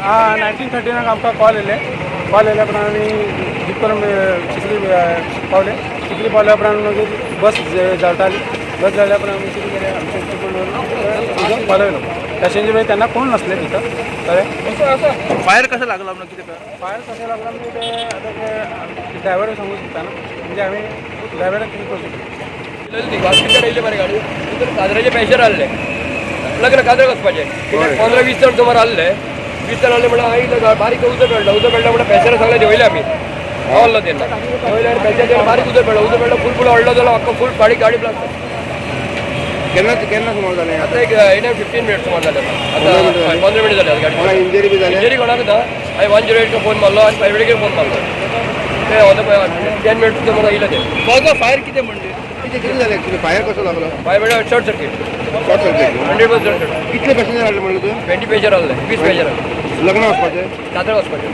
19:13 आमकां कॉल येयले. कॉल येयल्या उपरांत आमी जीप करून चिखली पावले. चिखली पावल्या उपरांत मागीर बस जळटाली. बस जळल्या उपरांत आमी कितें केलें, आमचें चिपळूण उजो पालयलो. पॅसेंजर मागीर तेन्ना कोण नासले तिथं, कळ्ळें. फायर कसं लागलं म्हणून कितें कळ्ळें? फायर कशें लागला म्हणजे ते आतां ते ड्रायव्हर सांगू शकता ना, म्हणजे आमी ड्रायव्हराक कितें करूं शकता. वास्कोच्यान येयल्ली मरे गाडी. तितून काजराचे पॅशर आहले, लग्न काजर वचपाचें. 15-20 जण सुमार आहले. 20 जण आहले म्हणल्यार हांवें बारीक उजो पेडलो. उजो पेडलो म्हणल्यार पॅशर सगळे देंवयले आमी. पावलो तेन्ना देंवयले आनी पॅशर बारीक उजो पेडलो. उजो पेडलो, फूल फूल व्हडलो जालो, अख्खो फूल बारीक गाडी ब्लास्ट. केन्ना केन्ना सुमार जालें? आता एक 8-15 मिनट सुमार जाले आता. 15 मिनट जाले कोणाक गाडी. इंजरी बी जाल्या? इंजरी कोणाक ना. हांवें 108 फोन मारलो आनी फायर फोन मारलो. ते ऑन 10 मिनट सुमार येयले ते. कॉज ऑफ फायर कितें म्हणजे? कितें कितें जालें एक्चुअली? फायर कसो लागलो? फायर म्हणल्यार short circuit. Short circuit. 100% short. कितले पॅसेंजर आसले म्हणले तूं? 20 पेजर आहले, 20 पेजर आहले. लग्न वचपाचें? काजळ वचपाचें.